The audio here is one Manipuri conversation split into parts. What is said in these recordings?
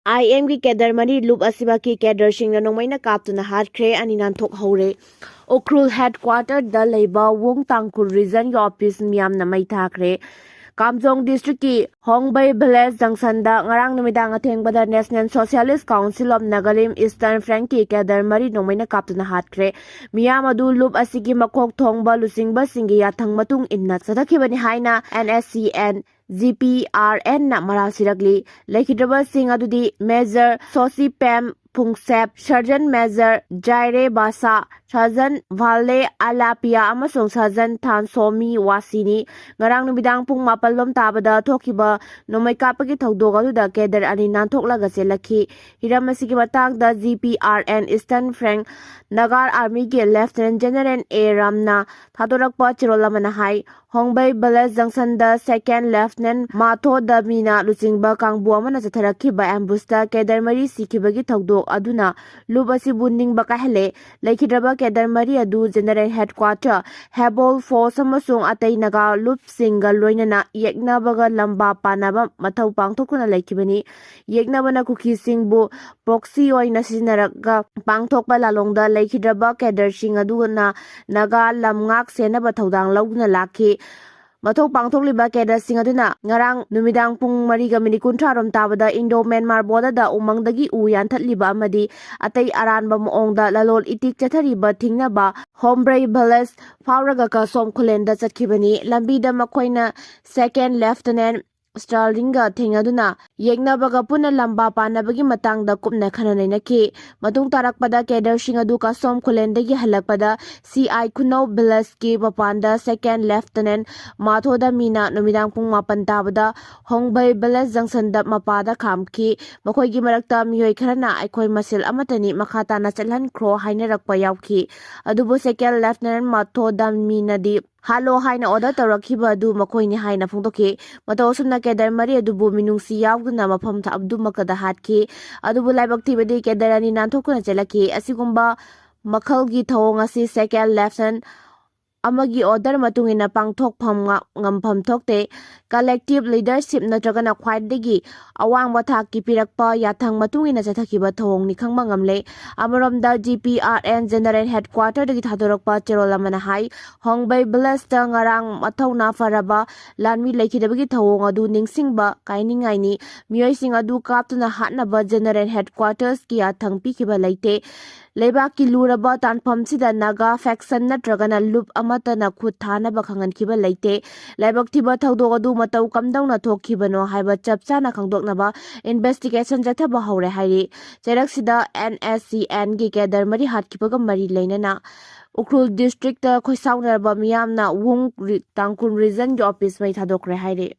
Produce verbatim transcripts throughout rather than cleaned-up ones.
ꯑꯥꯏ ꯑꯦꯝꯒꯤ ꯀꯦꯗꯔ ꯃꯔꯤ ꯂꯨꯞ ꯑꯁꯤꯃꯛꯀꯤ ꯀꯦꯗꯔꯁꯤꯡꯅ ꯅꯣꯡꯃꯩꯅ ꯀꯥꯞꯇꯨꯅ ꯍꯥꯠꯈ꯭ꯔꯦ꯫ ꯑꯅꯤ ꯅꯥꯟꯊꯣꯛꯍꯧꯔꯦ꯫ ꯎꯈ꯭ꯔꯨꯜ ꯍꯦꯗꯀ꯭ꯋꯥꯇꯔꯗ ꯂꯩꯕ ꯋꯣꯡ ꯇꯥꯡꯈꯨꯜ ꯔꯤꯖꯟꯒꯤ ꯑꯣꯐꯤꯁ ꯃꯤꯌꯥꯝꯅ ꯃꯩ ꯊꯥꯈ꯭ꯔꯦ꯫ ꯀꯥꯝꯖꯣꯡ ꯗꯤꯁꯇ꯭ꯔꯤꯛꯀꯤ ꯍꯣꯡꯕꯩ ꯚꯤꯂꯦꯖ ꯖꯪꯁꯟꯗ ꯉꯔꯥꯡ ꯅꯨꯃꯤꯗꯥꯡ ꯑꯊꯦꯡꯕꯗ National Socialist Council of Nagalim Eastern Front ꯀꯤ ꯀꯦꯗꯔ ꯃꯔꯤ ꯅꯣꯡꯃꯩꯅ ꯀꯥꯞꯇꯨꯅ ꯍꯥꯠꯈ꯭ꯔꯦ꯫ ꯃꯤꯌꯥꯝ ꯑꯗꯨ ꯂꯨꯞ ꯑꯁꯤꯒꯤ ꯃꯀꯣꯛ ꯊꯣꯡꯕ ꯂꯨꯆꯤꯡꯕꯁꯤꯡꯒꯤ ꯌꯥꯊꯪ ꯃꯇꯨꯡ ꯏꯟꯅ ꯆꯠꯊꯈꯤꯕꯅꯤ ꯍꯥꯏꯅ N S C N G P R N ꯅ ꯃꯔꯥꯜ ꯁꯤꯔꯛꯂꯤ꯫ ꯂꯩꯈꯤꯗ꯭ꯔꯕꯁꯤꯡ ꯑꯗꯨꯗꯤ Major ꯁꯣꯁꯤꯄꯦꯝ ꯐꯨꯡꯁꯦꯞ, Sergeant Major ꯖꯥꯏꯔꯦ ꯕꯥꯁꯥ, Sergeant ꯚꯥꯂꯦ ꯑꯂꯥꯄꯤꯌꯥ ꯑꯃꯁꯨꯡ Sergeant ꯊꯥꯟꯁꯣꯃꯤ ꯋꯥꯁꯤꯅꯤ꯫ ꯉꯔꯥꯡ ꯅꯨꯃꯤꯗꯥꯡ ꯄꯨꯡ ꯃꯥꯄꯜ ꯂꯣꯝ ꯇꯥꯕꯗ ꯊꯣꯛꯈꯤꯕ ꯅꯣꯡꯃꯩ ꯀꯥꯞꯄꯒꯤ ꯊꯧꯗꯣꯛ ꯑꯗꯨꯗ ꯀꯦꯗꯔ ꯑꯅꯤ ꯅꯥꯟꯊꯣꯛꯂꯒ ꯆꯦꯜꯂꯛꯈꯤ꯫ ꯍꯤꯔꯝ ꯑꯁꯤꯒꯤ ꯃꯇꯥꯡꯗ G P R N Eastern Front Naga ꯑꯥꯔꯃꯤꯒꯤ Lieutenant General A ꯔꯥꯝꯅ ꯊꯥꯗꯣꯔꯛꯄ ꯆꯦꯔꯣꯜ ꯑꯃꯅ ꯍꯥꯏ, ꯍꯣꯡꯕꯩ ꯚꯤꯂꯦꯖ ꯖꯪꯁꯟꯗ Second Lieutenant ꯃꯥꯊꯣ ꯗꯃꯤꯅ ꯂꯨꯆꯤꯡꯕ ꯀꯥꯡꯕꯨ ꯑꯃꯅ ꯆꯠꯊꯔꯛꯈꯤꯕ ꯑꯦꯝꯕꯨꯁꯇ ꯀꯦꯗꯔ ꯃꯔꯤ ꯁꯤꯈꯤꯕꯒꯤ ꯊꯧꯗꯣꯛ ꯑꯗꯨꯅ ꯂꯨꯞ ꯑꯁꯤꯕꯨ ꯅꯤꯡꯕ ꯀꯥꯏꯍꯜꯂꯦ꯫ ꯂꯩꯈꯤꯗ꯭ꯔꯕ ꯀꯦꯗꯔ ꯃꯔꯤ ꯑꯗꯨ ꯖꯦꯅꯔꯦꯜ ꯍꯦꯗꯀ꯭ꯋꯥꯇꯔ, ꯍꯦꯕꯣꯜ ꯐꯣꯔꯁ ꯑꯃꯁꯨꯡ ꯑꯇꯩ ꯅꯥꯒꯥ ꯂꯨꯞꯁꯤꯡꯒ ꯂꯣꯏꯅꯅ ꯌꯦꯛꯅꯕꯒ ꯂꯝꯕꯥ ꯄꯥꯅꯕ ꯃꯊꯧ ꯄꯥꯡꯊꯣꯛꯇꯨꯅ ꯂꯩꯈꯤꯕꯅꯤ꯫ ꯌꯦꯛꯅꯕꯅ ꯀꯨꯀꯤꯁꯤꯡꯕꯨ ꯄ꯭ꯔꯣꯛꯁꯤ ꯑꯣꯏꯅ ꯁꯤꯖꯤꯟꯅꯔꯒ ꯄꯥꯡꯊꯣꯛꯄ ꯂꯥꯂꯣꯡꯗ ꯂꯩꯈꯤꯗ꯭ꯔꯕ ꯀꯦꯗꯔꯁꯤꯡ ꯑꯗꯨꯅ ꯅꯥꯒꯥ ꯂꯝ ꯉꯥꯛ ꯁꯦꯟꯅꯕ ꯊꯧꯗꯥꯡ ꯂꯧꯗꯨꯅ ꯂꯥꯛꯈꯤ꯫ ꯃꯊꯧ ꯄꯥꯡꯊꯣꯛꯂꯤꯕ ꯀꯦꯗꯔꯁꯤꯡ ꯑꯗꯨꯅ ꯉꯔꯥꯡ ꯅꯨꯃꯤꯗꯥꯡ ꯄꯨꯡ ꯃꯔꯤꯒ ꯃꯤꯅꯤꯠ ꯀꯨꯟꯊ꯭ꯔꯥ ꯔꯣꯝ ꯇꯥꯕꯗ ꯏꯟꯗꯣ ꯃ꯭ꯌꯥꯟꯃꯥꯔ ꯕꯣꯔꯗꯔꯗ ꯎꯃꯪꯗꯒꯤ ꯎ ꯌꯥꯟꯊꯠꯂꯤꯕ ꯑꯃꯗꯤ ꯑꯇꯩ ꯑꯔꯥꯟꯕ ꯃꯑꯣꯡꯗ ꯂꯂꯣꯟ ꯏꯇꯤꯛ ꯆꯠꯊꯔꯤꯕ ꯊꯤꯡꯅꯕ ꯍꯣꯝꯕ꯭ꯔꯩ ꯚꯤꯂꯦꯖ ꯐꯥꯎꯔꯒ ꯀꯁꯣꯝ ꯈꯨꯂꯦꯟꯗ ꯆꯠꯈꯤꯕꯅꯤ꯫ ꯂꯝꯕꯤꯗ ꯃꯈꯣꯏꯅ Second Lieutenant ꯁ꯭ꯇꯥꯔꯂꯤꯡꯒ ꯊꯦꯡꯅꯗꯨꯅ ꯌꯦꯛꯅꯕꯒ ꯄꯨꯟꯅ ꯂꯝꯕꯥ ꯄꯥꯅꯕꯒꯤ ꯃꯇꯥꯡꯗ ꯀꯨꯞꯅ ꯈꯟꯅ ꯅꯩꯅꯈꯤ꯫ ꯃꯇꯨꯡ ꯇꯥꯔꯛꯄꯗ ꯀꯦꯗꯔꯁꯤꯡ ꯑꯗꯨ ꯀꯁꯣꯝ ꯈꯨꯂꯦꯟꯗꯒꯤ ꯍꯜꯂꯛꯄꯗ ꯁꯤ ꯑꯥꯏ ꯈꯨꯅꯧ ꯚꯤꯂꯦꯖꯀꯤ ꯃꯄꯥꯟꯗ Second Lieutenant ꯃꯥꯊꯣꯗ ꯃꯤꯅ ꯅꯨꯃꯤꯗꯥꯡ ꯄꯨꯡ ꯃꯥꯄꯟ ꯇꯥꯕꯗ ꯍꯣꯡꯕꯩ ꯚꯤꯂꯦꯖ ꯖꯪꯁꯟꯗ ꯃꯄꯥꯗ ꯈꯥꯝꯈꯤ꯫ ꯃꯈꯣꯏꯒꯤ ꯃꯔꯛꯇ ꯃꯤꯑꯣꯏ ꯈꯔꯅ "ꯑꯩꯈꯣꯏ ꯃꯁꯦꯜ ꯑꯃꯠꯇꯅꯤ, ꯃꯈꯥ ꯇꯥꯅ ꯆꯠꯍꯟꯈ꯭ꯔꯣ" ꯍꯥꯏꯅꯔꯛꯄ ꯌꯥꯎꯈꯤ꯫ ꯑꯗꯨꯕꯨ Second Lieutenant ꯃꯥꯊꯣꯗ ꯃꯤꯅꯗꯤ "ꯍꯥꯠꯂꯣ" ꯍꯥꯏꯅ ꯑꯣꯔꯗꯔ ꯇꯧꯔꯛꯈꯤꯕ ꯑꯗꯨ ꯃꯈꯣꯏꯅꯤ ꯍꯥꯏꯅ ꯐꯣꯡꯗꯣꯛꯈꯤ꯫ ꯃꯇꯧ ꯑꯁꯨꯝꯅ ꯀꯦꯗꯔ ꯃꯔꯤ ꯑꯗꯨꯕꯨ ꯃꯤꯅꯨꯡꯁꯤ ꯌꯥꯎꯗꯅ ꯃꯐꯝ ꯑꯗꯨꯃꯛꯇꯗ ꯍꯥꯠꯈꯤ꯫ ꯑꯗꯨꯕꯨ ꯂꯥꯏꯕꯛ ꯊꯤꯕꯗꯤ ꯀꯦꯗꯔ ꯑꯅꯤ ꯅꯥꯟꯊꯣꯛꯇꯨꯅ ꯆꯦꯜꯂꯛꯈꯤ꯫ ꯑꯁꯤꯒꯨꯝꯕ ꯃꯈꯜꯒꯤ ꯊꯧꯑꯣꯡ ꯑꯁꯤ Second Lieutenant ꯑꯃꯒꯤ ꯑꯣꯔꯗꯔ ꯃꯇꯨꯡ ꯏꯟꯅ ꯄꯥꯡꯊꯣꯛꯐꯝ ꯉ-, ꯉꯝꯐꯝ ꯊꯣꯛꯇꯦ꯫ collective leadership ꯅꯠꯇ꯭ꯔꯒꯅ ꯈ꯭ꯋꯥꯏꯗꯒꯤ ꯑꯋꯥꯡꯕ ꯊꯥꯛꯀꯤ ꯄꯤꯔꯛꯄ ꯌꯥꯊꯪ ꯃꯇꯨꯡ ꯏꯟꯅ ꯆꯠꯊꯈꯤꯕ ꯊꯧꯑꯣꯡꯅꯤ ꯈꯪꯕ ꯉꯝꯂꯦ꯫ ꯑꯃꯔꯣꯝꯗ, G P R N General Headquarterꯗꯒꯤ ꯊꯥꯗꯣꯔꯛꯄ ꯆꯦꯔꯣꯜ ꯑꯃꯅ ꯍꯥꯏ, ꯍꯣꯡꯕꯩ ꯚꯤꯂꯦꯖꯇ ꯉꯔꯥꯡ ꯃꯊꯧꯅꯥ ꯐꯔꯕ ꯂꯥꯟꯃꯤ ꯂꯩꯈꯤꯗꯕꯒꯤ ꯊꯧꯑꯣꯡ ꯑꯗꯨ ꯅꯤꯡꯁꯤꯡꯕ ꯀꯥꯏꯅꯤꯡꯉꯥꯏꯅꯤ꯫ ꯃꯤꯑꯣꯏꯁꯤꯡ ꯑꯗꯨ ꯀꯥꯞꯇꯨꯅ ꯍꯥꯠꯅꯕ General Headquartersꯀꯤ ꯌꯥꯊꯪ ꯄꯤꯈꯤꯕ ꯂꯩꯇꯦ꯫ ꯂꯩꯕꯥꯛꯀꯤ ꯂꯨꯔꯕ ꯇꯥꯟꯐꯝꯁꯤꯗ ꯅꯥꯒꯥ faction ꯅꯠꯇ꯭ꯔꯒꯅ ꯂꯨꯞ ꯑꯃꯠꯇꯅ ꯈꯨꯠ ꯊꯥꯅꯕ ꯈꯪꯍꯟꯈꯤꯕ ꯂꯩꯇꯦ꯫ ꯂꯥꯏꯕꯛ ꯊꯤꯕ ꯊꯧꯗꯣꯛ ꯑꯗꯨ ꯃꯇꯧ ꯀꯝꯗꯧꯅ ꯊꯣꯛꯈꯤꯕꯅꯣ ꯍꯥꯏꯕ ꯆꯞ ꯆꯥꯅ ꯈꯪꯗꯣꯛꯅꯕ investigation ꯆꯠꯊꯕ ꯍꯧꯔꯦ ꯍꯥꯏꯔꯤ꯫ ꯆꯩꯔꯛꯁꯤꯗ N S C Nꯒꯤ cadre ꯃꯔꯤ ꯍꯥꯠꯈꯤꯕꯒ ꯃꯔꯤ ꯂꯩꯅꯅ ꯎꯈ꯭ꯔꯨꯜ districtꯇ ꯈꯣꯏꯁꯥꯎꯅꯔꯕ ꯃꯤꯌꯥꯝꯅ ꯋꯨꯡ ꯔꯤ-, ꯇꯥꯡꯀꯨꯟ regionꯒꯤ office ꯃꯩ ꯊꯥꯗꯣꯛꯈ꯭ꯔꯦ ꯍꯥꯏꯔꯤ꯫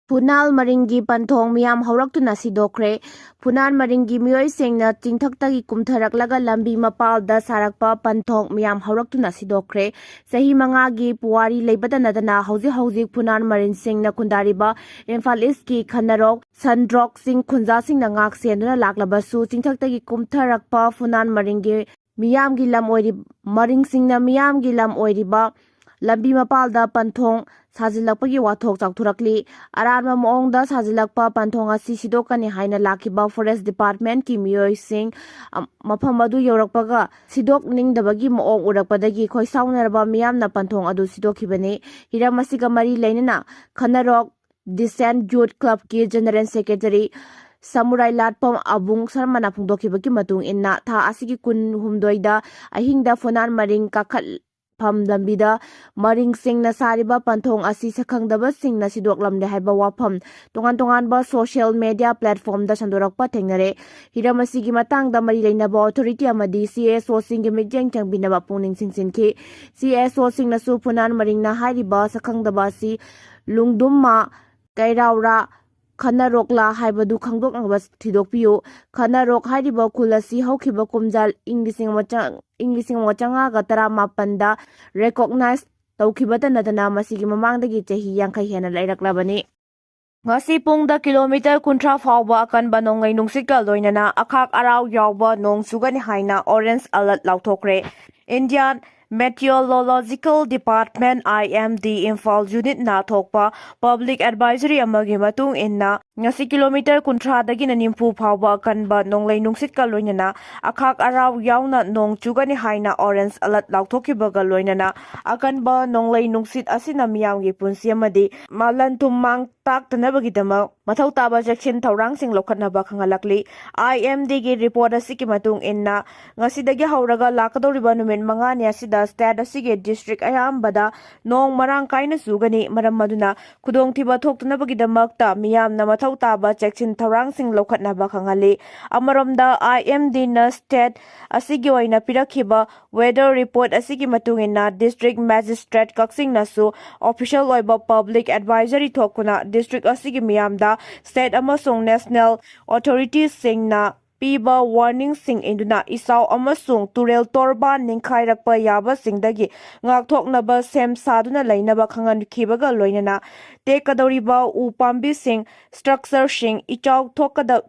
ꯐꯨꯅꯥꯜ ꯃꯔꯤꯡꯒꯤ ꯄꯟꯊꯣꯡ ꯃꯤꯌꯥꯝ ꯍꯧꯔꯛꯇꯨꯅ ꯁꯤꯗꯣꯛꯈ꯭ꯔꯦ꯫ ꯐꯨꯅꯥꯜ ꯃꯔꯤꯡꯒꯤ ꯃꯤꯑꯣꯏꯁꯤꯡꯅ ꯆꯤꯡꯊꯛꯇꯒꯤ ꯀꯨꯝꯊꯔꯛꯂꯒ ꯂꯝꯕꯤ ꯃꯄꯥꯜꯗ ꯁꯥꯔꯛꯄ ꯄꯟꯊꯣꯡ ꯃꯤꯌꯥꯝ ꯍꯧꯔꯛꯇꯨꯅ ꯁꯤꯗꯣꯛꯈ꯭ꯔꯦ꯫ ꯆꯍꯤ ꯃꯉꯥꯒꯤ ꯄꯨꯋꯥꯔꯤ ꯂꯩꯕꯇ ꯅꯠꯇꯅ ꯍꯧꯖꯤꯛ ꯍꯧꯖꯤꯛ ꯐꯨꯅꯥꯜ ꯃꯔꯤꯡꯁꯤꯡꯅ ꯈꯨꯟꯗꯥꯔꯤꯕ ꯏꯝꯐꯥꯜ Eastꯀꯤ ꯈꯟꯅꯔꯣꯛ, ꯁꯟꯗ꯭ꯔꯣꯛ ꯆꯤꯡ ꯈꯨꯟꯖꯥꯁꯤꯡꯅ ꯉꯥꯛ ꯁꯦꯟꯗꯨꯅ ꯂꯥꯛꯂꯕꯁꯨ, ꯆꯤꯡꯊꯛꯇꯒꯤ ꯀꯨꯝꯊꯔꯛꯄ ꯐꯨꯅꯥꯜ ꯃꯔꯤꯡꯒꯤ ꯃꯤꯌꯥꯝꯒꯤ ꯂꯝ ꯑꯣꯏꯔꯤ-, ꯃꯔꯤꯡꯁꯤꯡꯅ ꯃꯤꯌꯥꯝꯒꯤ ꯂꯝ ꯑꯣꯏꯔꯤꯕ ꯂꯝꯕꯤ ꯃꯄꯥꯜꯗ ꯄꯟꯊꯣꯡ ꯁꯥꯖꯤꯜꯂꯛꯄꯒꯤ ꯋꯥꯊꯣꯛ ꯆꯥꯎꯊꯣꯔꯛꯂꯤ꯫ ꯑꯔꯥꯟꯕ ꯃꯑꯣꯡꯗ ꯁꯥꯖꯤꯜꯂꯛꯄ ꯄꯟꯊꯣꯡ ꯑꯁꯤ ꯁꯤꯗꯣꯛꯀꯅꯤ ꯍꯥꯏꯅ ꯂꯥꯛꯈꯤꯕ Forest Departmentꯀꯤ ꯃꯤꯑꯣꯏꯁꯤꯡ, ꯑꯝ, ꯃꯐꯝ ꯑꯗꯨ ꯌꯧꯔꯛꯄꯒ ꯁꯤꯗꯣꯛꯅꯤꯡꯗꯕꯒꯤ ꯃꯑꯣꯡ ꯎꯔꯛꯄꯗꯒꯤ ꯈꯣꯏꯁꯥꯎꯅꯔꯕ ꯃꯤꯌꯥꯝꯅ ꯄꯟꯊꯣꯡ ꯑꯗꯨ ꯁꯤꯗꯣꯛꯈꯤꯕꯅꯤ꯫ ꯍꯤꯔꯝ ꯑꯁꯤꯒ ꯃꯔꯤ ꯂꯩꯅꯅ ꯈꯟꯅꯔꯣꯛ Dissent Youth Clubꯀꯤ General Secretary ꯁꯃꯨꯔꯥꯏ ꯂꯥꯠꯄꯝ ꯑꯕꯨꯡ ꯁꯔꯃꯅ ꯐꯣꯡꯗꯣꯛꯈꯤꯕꯒꯤ ꯃꯇꯨꯡ ꯏꯟꯅ, ꯊꯥ ꯑꯁꯤꯒꯤ ꯀꯨꯟꯍꯨꯝꯗꯣꯏꯗ ꯑꯍꯤꯡꯗ ꯐꯨꯅꯥꯟ ꯃꯔꯤꯡ ꯀꯥꯈꯠꯐꯝ ꯂꯝꯕꯤꯗ ꯃꯔꯤꯡꯁꯤꯡꯅ ꯁꯥꯔꯤꯕ ꯄꯟꯊꯣꯡ ꯑꯁꯤ ꯁꯛꯈꯪꯗꯕꯁꯤꯡꯅ ꯁꯤꯗꯣꯛꯂꯝꯂꯦ ꯍꯥꯏꯕ ꯋꯥꯐꯝ ꯇꯣꯉꯥꯟ ꯇꯣꯉꯥꯟꯕ social media platformꯗ ꯁꯟꯗꯣꯔꯛꯄ ꯊꯦꯡꯅꯔꯦ꯫ ꯍꯤꯔꯝ ꯑꯁꯤꯒꯤ ꯃꯇꯥꯡꯗ ꯃꯔꯤ ꯂꯩꯅꯕ authority ꯑꯃꯗꯤ C S Oꯁꯤꯡꯒꯤ ꯃꯤꯠꯌꯦꯡ ꯆꯪꯕꯤꯅꯕ ꯄꯨꯛꯅꯤꯡ ꯆꯤꯡꯁꯤꯟꯈꯤ꯫ C S Oꯁꯤꯡꯅꯁꯨ ꯐꯨꯅꯥꯟ ꯃꯔꯤꯡꯅ ꯍꯥꯏꯔꯤꯕ ꯁꯛꯈꯪꯗꯕ ꯑꯁꯤ ꯂꯨꯡꯗꯨꯝꯃ, ꯀꯩꯔꯥꯎꯔꯥ, ꯈꯟꯅꯔꯣꯛꯂꯥ ꯍꯥꯏꯕꯗꯨ ꯈꯪꯗꯣꯛꯅꯕ ꯊꯤꯗꯣꯛꯄꯤꯌꯨ꯫ ꯈꯟꯅꯔꯣꯛ ꯍꯥꯏꯔꯤꯕ ꯈꯨꯜ ꯑꯁꯤ ꯍꯧꯈꯤꯕ ꯀꯨꯝꯖꯥ ꯏꯪ ꯂꯤꯁꯤꯡ ꯑꯃ ꯆꯥ-, ꯏꯪ ꯂꯤꯁꯤꯡ ꯑꯃ ꯆꯥꯝꯃꯉꯥꯒ ꯇꯔꯥꯃꯥꯄꯟꯗ recognize ꯇꯧꯈꯤꯕꯇ ꯅꯠꯇꯅ ꯃꯁꯤꯒꯤ ꯃꯃꯥꯡꯗꯒꯤ ꯆꯍꯤ ꯌꯥꯡꯈꯩ ꯍꯦꯟꯅ ꯂꯩꯔꯛꯂꯕꯅꯤ꯫ ꯉꯁꯤ ꯄꯨꯡꯗ kilometre ꯀꯨꯟꯊ꯭ꯔꯥ ꯐꯥꯎꯕ ꯑꯀꯟꯕ ꯅꯣꯡꯂꯩ ꯅꯨꯡꯁꯤꯠꯀ ꯂꯣꯏꯅꯅ ꯑꯈꯥꯛ ꯑꯔꯥꯎ ꯌꯥꯎꯕ ꯅꯣꯡ ꯆꯨꯒꯅꯤ ꯍꯥꯏꯅ orange alert ꯂꯥꯎꯊꯣꯛꯈ꯭ꯔꯦ꯫ Indian Meteorological Department, I M D, Imphal Unit ꯅ ꯊꯣꯛꯄ Public Advisory ꯑꯃꯒꯤ ꯃꯇꯨꯡ ꯏꯟꯅ, ꯉꯁꯤ ꯀꯤꯂꯣꯃꯤꯇꯔ ꯀꯨꯟꯊ꯭ꯔꯥꯗꯒꯤꯅ ꯅꯤꯐꯨ ꯐꯥꯎꯕ ꯑꯀꯟꯕ ꯅꯣꯡꯂꯩ ꯅꯨꯡꯁꯤꯠꯀ ꯂꯣꯏꯅꯅ ꯑꯈꯥꯛ ꯑꯔꯥꯎ ꯌꯥꯎꯅ ꯅꯣꯡ ꯆꯨꯒꯅꯤ ꯍꯥꯏꯅ orange alert ꯂꯥꯎꯊꯣꯛꯈꯤꯕꯒ ꯂꯣꯏꯅꯅ, ꯑꯀꯟꯕ ꯅꯣꯡꯂꯩ ꯅꯨꯡꯁꯤꯠ ꯑꯁꯤꯅ ꯃꯤꯌꯥꯝꯒꯤ ꯄꯨꯟꯁꯤ ꯑꯃꯗꯤ ꯃꯥꯂꯟ ꯊꯨꯝ ꯃꯥꯡ ꯇꯥꯛꯇꯅꯕꯒꯤꯗꯃꯛ ꯃꯊꯧ ꯇꯥꯕ ꯆꯦꯛꯁꯤꯟ ꯊꯧꯔꯥꯡꯁꯤꯡ ꯂꯧꯈꯠꯅꯕ ꯈꯪꯍꯜꯂꯛꯂꯤ꯫ I M D ꯒꯤ report ꯑꯁꯤꯒꯤ ꯃꯇꯨꯡ ꯏꯟꯅ, ꯉꯁꯤꯗꯒꯤ ꯍꯧꯔꯒ ꯂꯥꯛꯀꯗꯧꯔꯤꯕ ꯅꯨꯃꯤꯠ ꯃꯉꯥꯅꯤ ꯑꯁꯤꯗ state ꯑꯁꯤꯒꯤ district ꯑꯌꯥꯝꯕꯗ ꯅꯣꯡ ꯃꯔꯥꯡ ꯀꯥꯏꯅ ꯆꯨꯒꯅꯤ꯫ ꯃꯔꯝ ꯑꯗꯨꯅ, ꯈꯨꯗꯣꯡꯊꯤꯕ ꯊꯣꯛꯇꯅꯕꯒꯤꯗꯃꯛꯇ ꯃꯤꯌꯥꯝꯅ ꯃꯊꯧ ꯇꯥꯕ ꯆꯦꯛꯁꯤꯟ ꯊꯧꯔꯥꯡꯁꯤꯡ ꯂꯧꯈꯠꯅꯕ ꯈꯪꯍꯜꯂꯤ꯫ ꯑꯃꯔꯣꯝꯗ, I M D ꯅ state ꯑꯁꯤꯒꯤ ꯑꯣꯏꯅ ꯄꯤꯔꯛꯈꯤꯕ weather report ꯑꯁꯤꯒꯤ ꯃꯇꯨꯡ ꯏꯟꯅ, district magistrate ꯀꯛꯆꯤꯡꯅꯁꯨ official ꯑꯣꯏꯕ public advisory ꯊꯣꯛꯇꯨꯅ district ꯑꯁꯤꯒꯤ ꯃꯤꯌꯥꯝꯗ state ꯑꯃꯁꯨꯡ national authorities ꯁꯤꯡꯅ ꯄꯤꯕ warning ꯁꯤꯡ ꯏꯟꯗꯨꯅ ꯏꯆꯥꯎ ꯑꯃꯁꯨꯡ ꯇꯨꯔꯦꯜ ꯇꯣꯔꯕꯥꯟ ꯅꯤꯡꯈꯥꯏꯔꯛꯄ ꯌꯥꯕꯁꯤꯡꯗꯒꯤ ꯉꯥꯛꯊꯣꯛꯅꯕ ꯁꯦꯝ ꯁꯥꯗꯨꯅ ꯂꯩꯅꯕ ꯈꯪꯍꯟꯈꯤꯕꯒ ꯂꯣꯏꯅꯅ, ꯇꯦꯛꯀꯗꯧꯔꯤꯕ ꯎ ꯄꯥꯝꯕꯤꯁꯤꯡ, structure ꯁꯤꯡ, ꯏꯆꯥꯎ ꯊꯣꯛꯀꯗ-,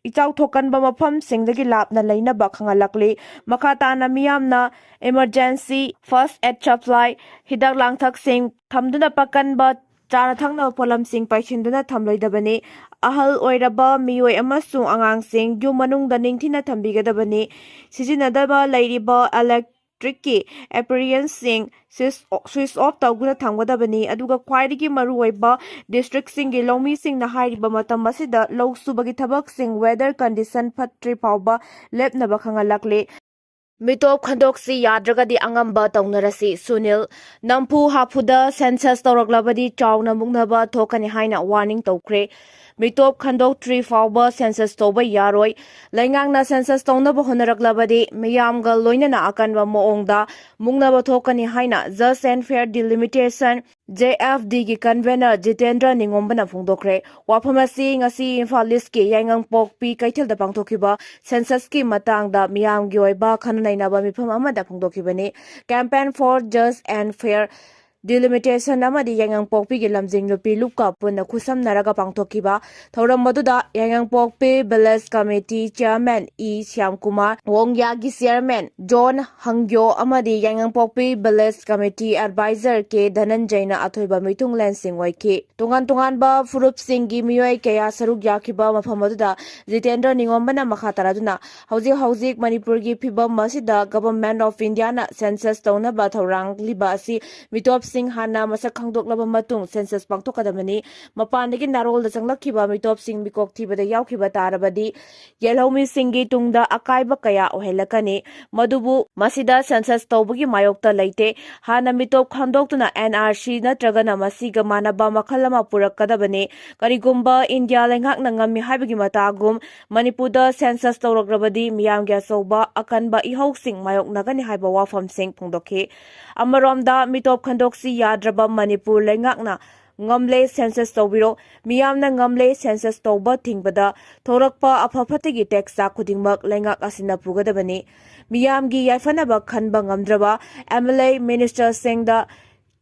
ꯏꯆꯥꯎ ꯊꯣꯛꯀꯟꯕ ꯃꯐꯝꯁꯤꯡꯗꯒꯤ ꯂꯥꯞꯅ ꯂꯩꯅꯕ ꯈꯪꯍꯜꯂꯛꯂꯤ꯫ ꯃꯈꯥ ꯇꯥꯅ ꯃꯤꯌꯥꯝꯅ emergency first aid supply, ꯍꯤꯗꯥꯛ ꯂꯥꯡꯊꯛꯁꯤꯡ ꯊꯝꯗꯨꯅ ꯄꯥꯀꯟꯕ ꯆꯥꯅ ꯊꯛꯅꯕ ꯄꯣꯠꯂꯝꯁꯤꯡ ꯄꯩꯁꯤꯟꯗꯨꯅ ꯊꯝꯂꯣꯏꯗꯕꯅꯤ꯫ ꯑꯍꯜ ꯑꯣꯏꯔꯕ ꯃꯤꯑꯣꯏ ꯑꯃꯁꯨꯡ ꯑꯉꯥꯡꯁꯤꯡ ꯌꯨꯝ ꯃꯅꯨꯡꯗ ꯅꯤꯡꯊꯤꯅ ꯊꯝꯕꯤꯒꯗꯕꯅꯤ꯫ ꯁꯤꯖꯤꯟꯅꯗꯕ ꯂꯩꯔꯤꯕ electric ꯀꯤ appliance ꯁꯤꯡ switch, switch off ꯇꯧꯗꯨꯅ ꯊꯝꯒꯗꯕꯅꯤ꯫ ꯑꯗꯨꯒ ꯈ꯭ꯋꯥꯏꯗꯒꯤ ꯃꯔꯨꯑꯣꯏꯕ, district ꯁꯤꯡꯒꯤ ꯂꯧꯃꯤꯁꯤꯡꯅ ꯍꯥꯏꯔꯤꯕ ꯃꯇꯝ ꯑꯁꯤꯗ ꯂꯧ ꯁꯨꯕꯒꯤ ꯊꯕꯛꯁꯤꯡ weather condition ꯐꯠꯇ꯭ꯔꯤ ꯐꯥꯎꯕ ꯂꯦꯞꯅꯕ ꯈꯪꯍꯜꯂꯛꯂꯤ꯫ ꯃꯤꯇꯣꯞ ꯈꯟꯗꯣꯛꯁꯤ, ꯌꯥꯗ꯭ꯔꯒꯗꯤ ꯑꯉꯝꯕ ꯇꯧꯅꯔꯁꯤ꯫ ꯁꯨꯅꯤꯜ, ꯅꯝꯐꯨ ꯍꯥꯐꯨꯗ census ꯇꯧꯔꯛꯂꯕꯗꯤ ꯆꯥꯎꯅ ꯃꯨꯛꯅꯕ ꯊꯣꯛꯀꯅꯤ ꯍꯥꯏꯅ warning ꯇꯧꯈ꯭ꯔꯦ꯫ ꯃꯤꯇꯣꯞ ꯈꯟꯗꯣꯛꯇ꯭ꯔꯤ ꯐꯥꯎꯕ census ꯇꯧꯕ ꯌꯥꯔꯣꯏ꯫ ꯂꯩꯉꯥꯛꯅ census ꯇꯧꯅꯕ ꯍꯣꯠꯅꯔꯛꯂꯕꯗꯤ ꯃꯤꯌꯥꯝꯒ ꯂꯣꯏꯅꯅ ꯑꯀꯟꯕ ꯃꯑꯣꯡꯗ ꯃꯨꯛꯅꯕ ꯊꯣꯛꯀꯅꯤ ꯍꯥꯏꯅ Just and Fair Delimitation, J F D ꯒꯤ convener ꯖꯤꯇꯦꯟꯗ꯭ꯔ ꯅꯤꯉꯣꯝꯕꯅ ꯐꯣꯡꯗꯣꯛꯈ꯭ꯔꯦ꯫ ꯋꯥꯐꯝ ꯑꯁꯤ ꯉꯁꯤ ꯏꯝꯐꯥꯜ East ꯀꯤ ꯌꯥꯏꯉꯪꯄꯣꯛꯄꯤ ꯀꯩꯊꯦꯜꯗ ꯄꯥꯡꯊꯣꯛꯈꯤꯕ census ꯀꯤ ꯃꯇꯥꯡꯗ ꯃꯤꯌꯥꯝꯒꯤ ꯑꯣꯏꯕ ꯈꯟꯅ ꯅꯩꯅꯕ ꯃꯤꯐꯝ ꯑꯃꯗ ꯐꯣꯡꯗꯣꯛꯈꯤꯕꯅꯤ꯫ Campaign for Just and Fair Delimitation ꯑꯃꯗꯤ ꯌꯥꯏꯉꯪꯄꯣꯛꯄꯤꯒꯤ ꯂꯝꯖꯤꯡ ꯅꯨꯄꯤ ꯂꯨꯞꯀ ꯄꯨꯟꯅ ꯈꯨꯠꯁꯝꯅꯔꯒ ꯄꯥꯡꯊꯣꯛꯈꯤꯕ ꯊꯧꯔꯝ ꯑꯗꯨꯗ ꯌꯥꯏꯉꯪꯄꯣꯛꯄꯤ Village Committee Chairman E Shyamkumar, ꯋꯣꯡꯌꯥꯒꯤ Chairman zone ꯍꯪꯒ꯭ꯌꯣ ꯑꯃꯗꯤ ꯌꯥꯏꯉꯪꯄꯣꯛꯄꯤ Village Committee Advisor ꯀꯦ ꯙꯅꯟꯖꯌꯅ ꯑꯊꯣꯏꯕ ꯃꯤꯊꯨꯡꯂꯦꯟꯁꯤꯡ ꯑꯣꯏꯈꯤ꯫ ꯇꯣꯉꯥꯟ ꯇꯣꯉꯥꯟꯕ ꯐꯨꯔꯨꯞꯁꯤꯡꯒꯤ ꯃꯤꯑꯣꯏ ꯀꯌꯥ ꯁꯔꯨꯛ ꯌꯥꯈꯤꯕ ꯃꯐꯝ ꯑꯗꯨꯗ ꯖꯤꯇꯦꯟꯗ꯭ꯔ ꯅꯤꯉꯣꯝꯕꯅ ꯃꯈꯥ ꯇꯥꯔꯗꯨꯅ, ꯍꯧꯖꯤꯛ ꯍꯧꯖꯤꯛ ꯃꯅꯤꯄꯨꯔꯒꯤ ꯐꯤꯕꯝ ꯑꯁꯤꯗ Government of Indiaꯅ census ꯇꯧꯅꯕ ꯊꯧꯔꯥꯡꯂꯤꯕ ꯑꯁꯤ ꯃꯤꯇꯣꯞꯁꯤꯡ ꯍꯥꯟꯅ ꯃꯁꯛ ꯈꯪꯗꯣꯛꯂꯕ ꯃꯇꯨꯡ census ꯄꯥꯡꯊꯣꯛꯀꯗꯕꯅꯤ꯫ ꯃꯄꯥꯟꯗꯒꯤ ꯅꯥꯔꯣꯜꯗ ꯆꯪꯂꯛꯈꯤꯕ ꯃꯤꯇꯣꯞꯁꯤꯡ ꯃꯤꯀꯣꯛ ꯊꯤꯕꯗ ꯌꯥꯎꯈꯤꯕ ꯇꯥꯔꯕꯗꯤ ꯌꯦꯜꯍꯧꯃꯤꯁꯤꯡꯒꯤ ꯇꯨꯡꯗ ꯑꯀꯥꯏꯕ ꯀꯌꯥ ꯑꯣꯏꯍꯜꯂꯛꯀꯅꯤ꯫ ꯃꯗꯨꯕꯨ ꯃꯁꯤꯗ census ꯇꯧꯕꯒꯤ ꯃꯥꯌꯣꯛꯇ ꯂꯩꯇꯦ꯫ ꯍꯥꯟꯅ ꯃꯤꯇꯣꯞ ꯈꯟꯗꯣꯛꯇꯨꯅ N R C ꯅꯠꯇ꯭ꯔꯒꯅ ꯃꯁꯤꯒ ꯃꯥꯟꯅꯕ ꯃꯈꯜ ꯑꯃ ꯄꯨꯔꯛꯀꯗꯕꯅꯤ꯫ ꯀꯔꯤꯒꯨꯝꯕ ꯏꯟꯗꯤꯌꯥ ꯂꯩꯉꯥꯛꯅ ꯉꯝꯃꯤ ꯍꯥꯏꯕꯒꯤ ꯃꯇꯥꯒꯨꯝ ꯃꯅꯤꯄꯨꯔꯗ census ꯇꯧꯔꯛꯂꯕꯗꯤ ꯃꯤꯌꯥꯝꯒꯤ ꯑꯆꯧꯕ ꯑꯀꯟꯕ ꯏꯍꯧꯁꯤꯡ ꯃꯥꯌꯣꯛꯅꯒꯅꯤ ꯍꯥꯏꯕ ꯋꯥꯐꯝꯁꯤꯡ ꯐꯣꯡꯗꯣꯛꯈꯤ꯫ ꯑꯃꯔꯣꯝꯗ ꯃꯤꯇꯣꯞ ꯈꯟꯗꯣꯛꯁꯤ ꯌꯥꯗ꯭ꯔꯕ ꯃꯅꯤꯄꯨꯔ ꯂꯩꯉꯥꯛꯅ ꯉꯝꯂꯦ census ꯇꯧꯕꯤꯔꯣ, ꯃꯤꯌꯥꯝꯅ ꯉꯝꯂꯦ census ꯇꯧꯕ ꯊꯤꯡꯕꯗ ꯊꯣꯔꯛꯄ ꯑꯐ ꯐꯠꯇꯒꯤ tax ꯈꯨꯗꯤꯡꯃꯛ ꯂꯩꯉꯥꯛ ꯑꯁꯤꯅ ꯄꯨꯒꯗꯕꯅꯤ꯫ ꯃꯤꯌꯥꯝꯒꯤ ꯌꯥꯏꯐꯅꯕ ꯈꯟꯕ ꯉꯝꯗ꯭ꯔꯕ M L A minister ꯁꯤꯡꯗ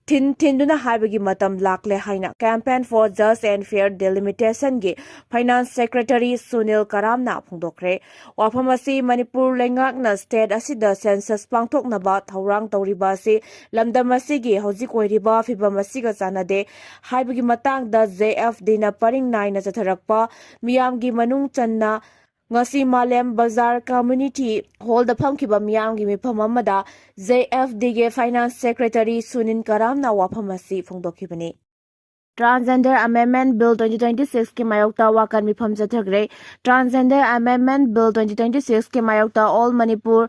ꯊꯤꯟ ꯊꯤꯟꯗꯨꯅ ꯍꯥꯏꯕꯒꯤ ꯃꯇꯝ ꯂꯥꯛꯂꯦ ꯍꯥꯏꯅ Campaign for Just and Fair Delimitation ꯒꯤ Finance Secretary ꯁꯨꯅꯤꯜ ꯀꯔꯥꯝꯅ ꯐꯣꯡꯗꯣꯛꯈ꯭ꯔꯦ꯫ ꯋꯥꯐꯝ ꯑꯁꯤ ꯃꯅꯤꯄꯨꯔ ꯂꯩꯉꯥꯛꯅ state ꯑꯁꯤꯗ census ꯄꯥꯡꯊꯣꯛꯅꯕ ꯊꯧꯔꯥꯡ ꯇꯧꯔꯤꯕ ꯑꯁꯤ ꯂꯝꯗꯝ ꯑꯁꯤꯒꯤ ꯍꯧꯖꯤꯛ ꯑꯣꯏꯔꯤꯕ ꯐꯤꯕꯝ ꯑꯁꯤꯒ ꯆꯥꯟꯅꯗꯦ ꯍꯥꯏꯕꯒꯤ ꯃꯇꯥꯡꯗ J F D ꯅ ꯄꯔꯤꯡ ꯅꯥꯏꯅ ꯆꯠꯊꯔꯛꯄ ꯃꯤꯌꯥꯝꯒꯤ ꯃꯅꯨꯡ ꯆꯟꯅ ꯉꯁꯤ ꯃꯥꯂꯦꯝ ꯕꯖꯥꯔ Community Hall ꯗ ꯐꯝꯈꯤꯕ ꯃꯤꯌꯥꯝꯒꯤ ꯃꯤꯐꯝ ꯑꯃꯗ J F D ꯒꯤ Finance Secretary ꯁꯨꯅꯤꯜ ꯀꯔꯥꯝꯅ ꯋꯥꯐꯝ ꯑꯁꯤ ꯐꯣꯡꯗꯣꯛꯈꯤꯕꯅꯤ꯫ Transgender Amendment Bill twenty twenty-six ꯀꯤ ꯃꯥꯌꯣꯛꯇ ꯋꯥꯀꯠ ꯃꯤꯐꯝ ꯆꯠꯊꯈ꯭ꯔꯦ꯫ Transgender Amendment Bill twenty twenty-six ꯀꯤ ꯃꯥꯌꯣꯛꯇ All Manipur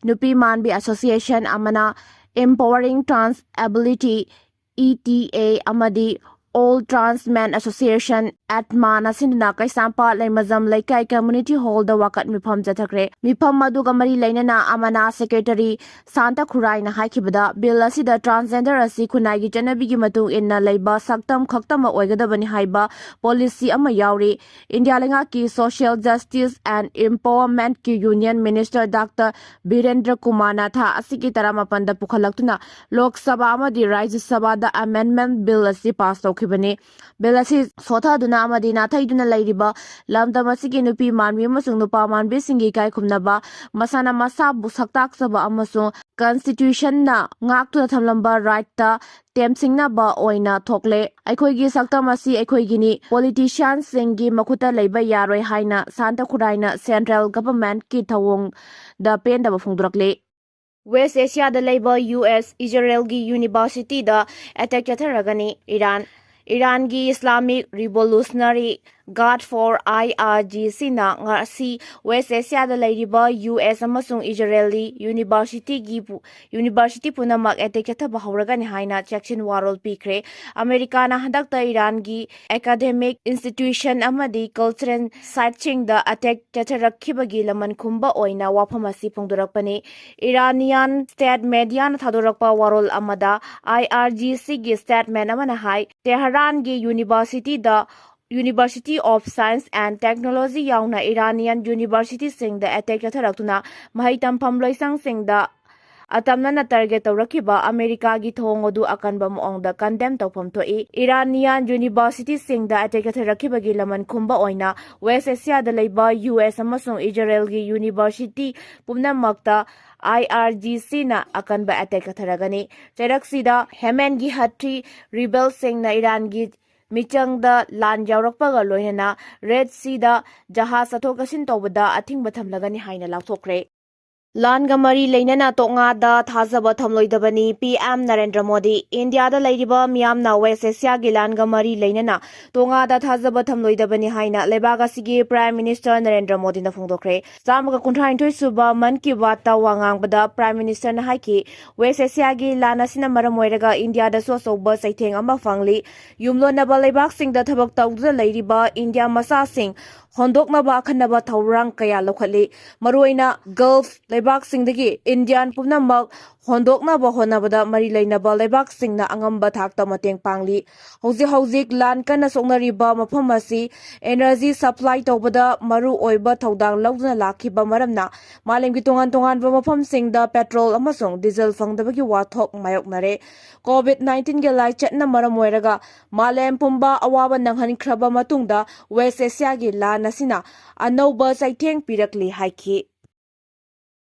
ꯅꯨꯄꯤ ꯃꯥꯟꯕꯤ Association ꯑꯃꯅ Empowering Trans Ability, E T A, ꯑꯃꯗꯤ All Trans Men Association ꯑꯦꯠꯃꯥꯅ ꯁꯤꯟꯗꯨꯅ ꯀꯩꯁꯥꯝꯄꯥꯠ ꯂꯩꯃꯖꯝ ꯂꯩꯀꯥꯏ community hall ꯗ ꯋꯥꯀꯠ ꯃꯤꯐꯝ ꯆꯠꯊꯈ꯭ꯔꯦ꯫ ꯃꯤꯐꯝ ꯑꯗꯨꯒ ꯃꯔꯤ ꯂꯩꯅꯅ ꯑꯃꯅꯥ secretary ꯁꯥꯟꯇ ꯈꯨꯔꯥꯏꯅ ꯍꯥꯏꯈꯤꯕꯗ, bill ꯑꯁꯤꯗ transgender ꯑꯁꯤ ꯈꯨꯟꯅꯥꯏꯒꯤ ꯆꯠꯅꯕꯤꯒꯤ ꯃꯇꯨꯡ ꯏꯟꯅ ꯂꯩꯕ ꯁꯛꯇꯝ ꯈꯛꯇꯃꯛ ꯑꯣꯏꯒꯗꯕꯅꯤ ꯍꯥꯏꯕ policy ꯑꯃ ꯌꯥꯎꯔꯤ꯫ ꯏꯟꯗꯤꯌꯥ ꯂꯩꯉꯥꯛꯀꯤ Social Justice and Empowerment ꯀꯤ Union Minister Doctor ꯕꯤꯔꯦꯟꯗ꯭ꯔ ꯀꯨꯃꯥꯔꯅ ꯊꯥ ꯑꯁꯤꯒꯤ ꯇꯔꯥꯃꯥꯄꯟꯗ ꯄꯨꯈꯠꯂꯛꯇꯨꯅ ꯂꯣꯛ ꯁꯚꯥ ꯑꯃꯗꯤ ꯔꯥꯖ꯭ꯌ ꯁꯚꯥꯗ amendment bill ꯑꯁꯤ pass ꯇꯧꯈꯤꯕꯅꯤ꯫ Bill ꯑꯁꯤ ꯁꯣꯊꯗꯨꯅ ꯑꯃꯗꯤ ꯅꯥꯊꯩꯗꯨꯅ ꯂꯩꯔꯤꯕ ꯂꯝꯗꯝ ꯑꯁꯤꯒꯤ ꯅꯨꯄꯤ ꯃꯥꯟꯕꯤ ꯑꯃꯁꯨꯡ ꯅꯨꯄꯥ ꯃꯥꯟꯕꯤꯁꯤꯡꯒꯤ ꯏꯀꯥꯏꯈꯨꯝꯅꯕ, ꯃꯁꯥꯅ ꯃꯁꯥꯕꯨ ꯁꯛꯇꯥꯛꯆꯕ ꯑꯃꯁꯨꯡ constitution ꯅ ꯉꯥꯛꯇꯨꯅ ꯊꯝꯂꯝꯕ right ꯇ ꯇꯦꯝꯁꯤꯡꯅꯕ ꯑꯣꯏꯅ ꯊꯣꯛꯂꯦ꯫ ꯑꯩꯈꯣꯏꯒꯤ ꯁꯛꯇꯝ ꯑꯁꯤ ꯑꯩꯈꯣꯏꯒꯤꯅꯤ, politician ꯁꯤꯡꯒꯤ ꯃꯈꯨꯠꯇ ꯂꯩꯕ ꯌꯥꯔꯣꯏ ꯍꯥꯏꯅ ꯁꯥꯟꯇ ꯈꯨꯔꯥꯏꯅ central government ꯀꯤ ꯊꯧꯑꯣꯡꯗ ꯄꯦꯟꯗꯕ ꯐꯣꯡꯗꯣꯔꯛꯂꯦ꯫ West Asia ꯗ ꯂꯩꯕ ꯌꯨ ꯑꯦꯁ ꯏꯖꯔꯦꯜꯒꯤ university ꯗ attack ꯆꯠꯊꯔꯒꯅꯤ꯫ ꯏꯔꯥꯟ, ꯏꯔꯥꯟꯒꯤ Islamic Revolutionary Guard for, I R G C ꯅ ꯉꯁꯤ West Asia ꯗ ꯂꯩꯔꯤꯕ ꯌꯨ ꯑꯦꯁ ꯑꯃꯁꯨꯡ ꯏꯖꯔꯦꯜꯒꯤ university ꯒꯤ ꯄꯨ-, university ꯄꯨꯝꯅꯃꯛ attack ꯆꯠꯊꯕ ꯍꯧꯔꯒꯅꯤ ꯍꯥꯏꯅ ꯆꯦꯛꯁꯤꯟ ꯋꯥꯔꯣꯜ ꯄꯤꯈ꯭ꯔꯦ꯫ ꯑꯃꯦꯔꯤꯀꯥꯅ ꯍꯟꯗꯛꯇ ꯏꯔꯥꯟꯒꯤ academic institution ꯑꯃꯗꯤ cultural site ꯁꯤꯡꯗ attack ꯆꯠꯊꯔꯛꯈꯤꯕꯒꯤ ꯂꯃꯟ ꯈꯨꯝꯕ ꯑꯣꯏꯅ ꯋꯥꯐꯝ ꯑꯁꯤ ꯐꯣꯡꯗꯣꯔꯛꯄꯅꯤ꯫ Iranian state media ꯅ ꯊꯥꯗꯣꯔꯛꯄ ꯋꯥꯔꯣꯜ ꯑꯃꯗ, I R G C ꯒꯤ statement ꯑꯃꯅ ꯍꯥꯏ, ꯇꯦꯍꯔꯥꯟꯒꯤ university the, University of Science and Technology ꯌꯥꯎꯅ Iranian university ꯁꯤꯡꯗ attack ꯆꯠꯊꯔꯛꯇꯨꯅ ꯃꯍꯩ ꯇꯝꯐꯝ ꯂꯣꯏꯁꯪꯁꯤꯡꯗ ꯑꯇꯝꯅꯅ target ꯇꯧꯔꯛꯈꯤꯕ ꯑꯃꯦꯔꯤꯀꯥꯒꯤ ꯊꯧꯑꯣꯡ ꯑꯗꯨ ꯑꯀꯟꯕ ꯃꯑꯣꯡꯗ condemn ꯇꯧꯐꯝ ꯊꯣꯛꯏ꯫ Iranian university ꯁꯤꯡꯗ attack ꯆꯠꯊꯔꯛꯈꯤꯕꯒꯤ ꯂꯃꯟ ꯈꯨꯝꯕ ꯑꯣꯏꯅ West Asia ꯗ ꯂꯩꯕ ꯌꯨ ꯑꯦꯁ ꯑꯃꯁꯨꯡ ꯏꯖꯔꯦꯜꯒꯤ university ꯄꯨꯝꯅꯃꯛꯇ I R G C ꯅ ꯑꯀꯟꯕ attack ꯆꯠꯊꯔꯒꯅꯤ꯫ ꯆꯩꯔꯛꯁꯤꯗ Yemen ꯒꯤ Houthi rebel ꯁꯤꯡꯅ ꯏꯔꯥꯟꯒꯤ ꯃꯤꯆꯪꯗ ꯂꯥꯟ ꯌꯥꯎꯔꯛꯄꯒ ꯂꯣꯏꯅꯅ Red Sea ꯗ ꯖꯍꯥꯖ ꯆꯠꯊꯣꯛ ꯆꯠꯁꯤꯟ ꯇꯧꯕꯗ ꯑꯊꯤꯡꯕ ꯊꯝꯂꯒꯅꯤ ꯍꯥꯏꯅ ꯂꯥꯎꯊꯣꯛꯈ꯭ꯔꯦ꯫ ꯂꯥꯟꯒ ꯃꯔꯤ ꯂꯩꯅꯅ ꯇꯣꯉꯥꯗ ꯊꯥꯖꯕ ꯊꯝꯂꯣꯏꯗꯕꯅꯤ, ꯄꯤ ꯑꯦꯝ ꯅꯔꯦꯟꯗ꯭ꯔ ꯃꯣꯗꯤ꯫ ꯏꯟꯗꯤꯌꯥꯗ ꯂꯩꯔꯤꯕ ꯃꯤꯌꯥꯝꯅ ꯋꯦꯁ ꯑꯦꯁꯤꯌꯥꯒꯤ ꯂꯥꯟꯒ ꯃꯔꯤ ꯂꯩꯅꯅ ꯇꯣꯉꯥꯗ ꯊꯥꯖꯕ ꯊꯝꯂꯣꯏꯗꯕꯅꯤ ꯍꯥꯏꯅ ꯂꯩꯕꯥꯛ ꯑꯁꯤꯒꯤ ꯄ꯭ꯔꯥꯏꯝ ꯃꯤꯅꯤꯁꯇꯔ ꯅꯔꯦꯟꯗ꯭ꯔ ꯃꯣꯗꯤꯅ ꯐꯣꯡꯗꯣꯛꯈ꯭ꯔꯦ꯫ ꯆꯥꯝꯃꯒ ꯀꯨꯟꯊ꯭ꯔꯥ ꯅꯤꯊꯣꯏ ꯁꯨꯕ ꯃꯟ ꯀꯤ ꯕꯥꯠꯇ ꯋꯥ ꯉꯥꯡꯕꯗ ꯄ꯭ꯔꯥꯏꯝ ꯃꯤꯅꯤꯁꯇꯔꯅ ꯍꯥꯏꯈꯤ, ꯋꯦꯁ ꯑꯦꯁꯤꯌꯥꯒꯤ ꯂꯥꯟ ꯑꯁꯤꯅ ꯃꯔꯝ ꯑꯣꯏꯔꯒ ꯏꯟꯗꯤꯌꯥꯗꯁꯨ ꯑꯆꯧꯕ ꯆꯩꯊꯦꯡ ꯑꯃ ꯐꯪꯂꯤ꯫ ꯌꯨꯝꯂꯣꯟꯅꯕ ꯂꯩꯕꯥꯛꯁꯤꯡꯗ ꯊꯕꯛ ꯇꯧꯗꯨꯅ ꯂꯩꯔꯤꯕ ꯏꯟꯗꯤꯌꯥ ꯃꯆꯥꯁꯤꯡ ꯍꯣꯟꯗꯣꯛꯅꯕ ꯑꯈꯟꯅꯕ ꯊꯧꯔꯥꯡ ꯀꯌꯥ ꯂꯧꯈꯠꯂꯤ꯫ ꯃꯔꯨꯑꯣꯏꯅ ꯒꯜꯐ ꯂꯩꯕꯥꯛꯁꯤꯡꯗꯒꯤ ꯏꯟꯗꯤꯌꯥꯟ ꯄꯨꯝꯅꯃꯛ ꯍꯣꯟꯗꯣꯛꯅꯕ ꯍꯣꯠꯅꯕꯗ ꯃꯔꯤ ꯂꯩꯅꯕ ꯂꯩꯕꯥꯛꯁꯤꯡꯅ ꯑꯉꯝꯕ ꯊꯥꯛꯇ ꯃꯇꯦꯡ ꯄꯥꯡꯂꯤ꯫ ꯍꯧꯖꯤꯛ ꯍꯧꯖꯤꯛ ꯂꯥꯟ ꯀꯟꯅ ꯁꯣꯛꯅꯔꯤꯕ ꯃꯐꯝ ꯑꯁꯤ ꯏꯅꯔꯖꯤ ꯁꯄ꯭ꯂꯥꯏ ꯇꯧꯕꯗ ꯃꯔꯨ ꯑꯣꯏꯕ ꯊꯧꯗꯥꯡ ꯂꯧꯗꯨꯅ ꯂꯥꯛꯈꯤꯕ ꯃꯔꯝꯅ ꯃꯥꯂꯦꯝꯒꯤ ꯇꯣꯉꯥꯟ ꯇꯣꯉꯥꯟꯕ ꯃꯐꯝꯁꯤꯡꯗ ꯄꯦꯇ꯭ꯔꯣꯜ ꯑꯃꯁꯨꯡ ꯗꯤꯖꯜ ꯐꯪꯗꯕꯒꯤ ꯋꯥꯊꯣꯛ ꯃꯥꯌꯣꯛꯅꯔꯦ꯫ ꯀꯣꯚꯤꯗ ꯅꯥꯏꯟꯇꯤꯟꯒꯤ ꯂꯥꯏꯆꯠꯅ ꯃꯔꯝ ꯑꯣꯏꯔꯒ ꯃꯥꯂꯦꯝ ꯄꯨꯝꯕ ꯑꯋꯥꯕ ꯅꯪꯍꯟꯈ꯭ꯔꯕ ꯃꯇꯨꯡꯗ ꯋꯦꯁ ꯑꯦꯁꯤꯌꯥꯒꯤ ꯂꯥꯟ ꯑꯁꯤꯅ ꯑꯅꯧꯕ ꯆꯩꯊꯦꯡ ꯄꯤꯔꯛꯂꯤ ꯍꯥꯏꯈꯤ꯫